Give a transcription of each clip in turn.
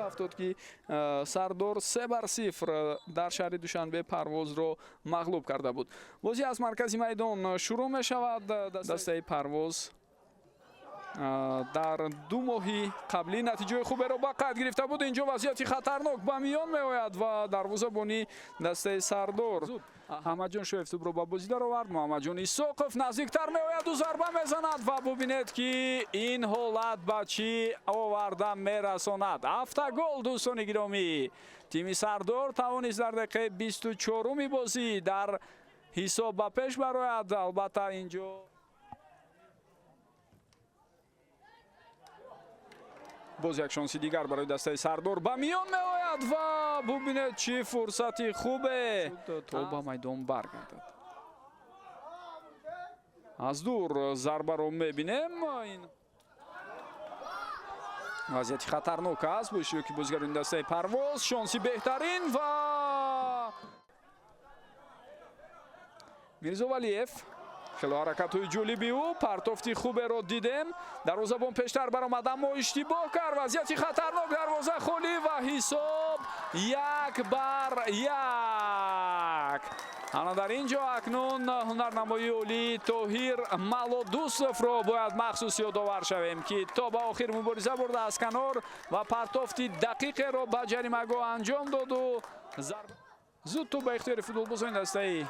Афтод, ки Сардор 3-0 дар шаҳри Душанбе Парвозро мағлуб карда буд. Бозӣ аз маркази майдон шурӯъ мешавад. Дастаи Парвоз дар 2 моҳи қаблӣ натиҷаи хуберо ба қайд гирифта буд. Инҷо вазъияти хатарнок ба миён меояд ва дарвозабони дастаи Сардор Аҳмадҷон Шоев тӯбро ба бозӣ даровард. Муҳаммадҷон Исоқов наздиктар меояду зарба мезанад ва бубинед, ки ин ҳолат ба чӣ оварда мерасонад. Автогол, дӯстони гиромӣ. Тими Сардор тавонист дар дақиқаи 24-уми бозӣ дар ҳисоб ба пеш барояд. Албатта, инҷо боз як шонси дигар барои дастаи Сардор ба миён меояд ва бубинед, чӣ фурсати хубе то ба майдон баргардад. Аз дур зарбаро мебинем. Ин вазъияти хатарнок аст бо иштироки бозигарони дастаи Парвоз. Шонси беҳтарин ва Мирзовалиев, хело ҳаракатҳои ҷолиби ӯ, партофти хуберо дидем. Дарвозабон пештар баромад, аммо иштибоҳ кард. Вазъияти хатарнок, дарвоза холӣ ва ҳисоб 1-1. Ана дар ин ҷо акнун ҳунарнамоии олии Тоҳир Малодусовро бояд махсус ёдовар шавем, ки то ба охир мубориза бурда аз канор ва партофти дақиқеро ба ҷаримагоҳ анҷом доду зуд тӯб ба ихтиёри футболбозони дастаи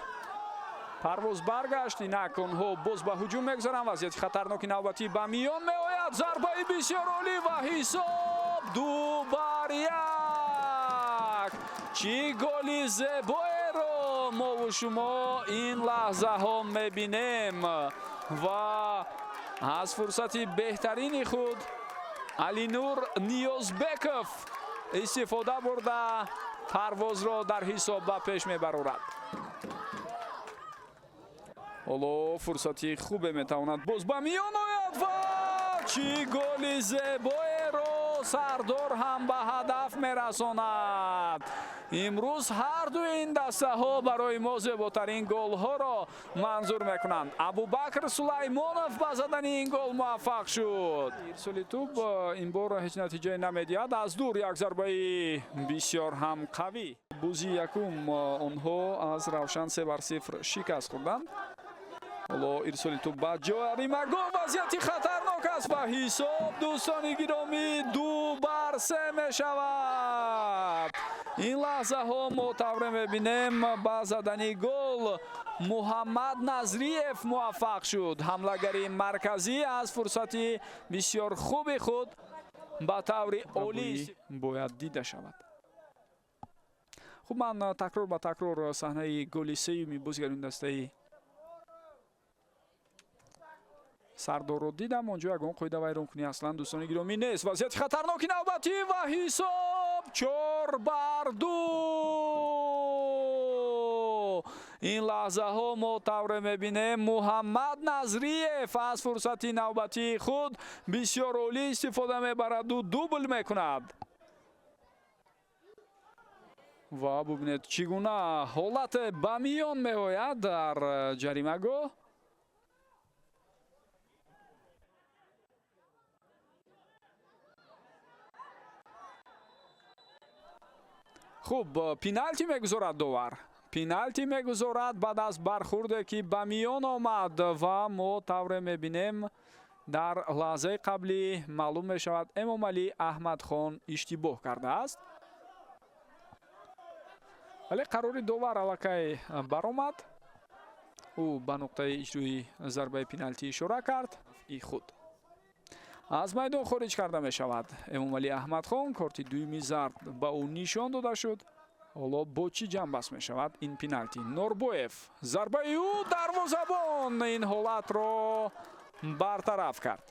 Парвоз баргашт. Инак онҳо боз ба ҳуҷум мегузаранд. Вазъияти хатарноки навбатӣ ба миён меояд. Зарбаи бисёр олӣ ва ҳисоб 2-1. Чӣ голи зебоеро мову шумо ин лаҳзаҳо мебинем ва аз фурсати беҳтарини худ Алинур Ниёзбеков истифода бурда Парвозро дар ҳисоб ба пеш мебарорад. Ҳоло фурсати хубе метавонад боз ба миён ояд ва чӣ голи зебоеро Сардор ҳам ба ҳадаф мерасонад. Имрӯз ҳар дуи ин дастаҳо барои мо зеботарин голҳоро манзур мекунанд. Абубакр Сулаймонов ба задани ин гол муваффақ шуд. Ирсоли тӯб ин бор ҳеҷ натиҷае намедиҳад. Аз дур як зарбаи бисёр ҳам қавӣ. Бозии якум онҳо аз Равшан 3-0 шикаст хӯрданд. Ҳоло ирсоли тӯб ба ҷаримагоҳ, вазъияти хатарнок аст ва ҳисоб, дӯстони гиромӣ, 2-3 мешавад. Ин лаҳзаҳо мо тавре мебинем, ба задани гол Муҳаммад Назриев муваффақ шуд. Ҳамлагари марказӣ аз фурсати бисёр хуби худ ба таври олӣ бояд дида шавад. Хуб, ман такрор ба такрор саҳнаи голи сеюми бозигарони дастаи Сардорро дидам. Онҷо ягон қоида вайронкунӣ аслан, дӯстони гиромӣ, нест. Вазъияти хатарноки навбатӣ ва ҳисоб 4-2. Ин лаҳзаҳо мо тавре мебинем, Муҳаммад Назриев аз фурсати навбатии худ бисёр олӣ истифода мебараду дубл мекунад. Ва бубинед, чӣ гуна ҳолате ба миён меояд дар ҷаримагоҳ. Хуб, пеналти мегузорад довар. Пеналти мегузорад баъд аз бархурде, ки ба миён омад ва мо тавре мебинем, дар лаҳзаи қаблӣ маълум мешавад, Эмомалӣ Аҳмадхон иштибоҳ кардааст. Вале қарори довар аллакай баромад. Ӯ ба нуқтаи иҷрои зарбаи пеналти ишора кард. И худ аз майдон хориҷ карда мешавад. Эмомалӣ Аҳмадхон, корти дуюми зард ба ӯ нишон дода шуд. Ҳоло бо чӣ ҷамъбаст мешавад ин пеналти? Норбоев, зарбаи ӯ, дарвозабон ин ҳолатро бартараф кард.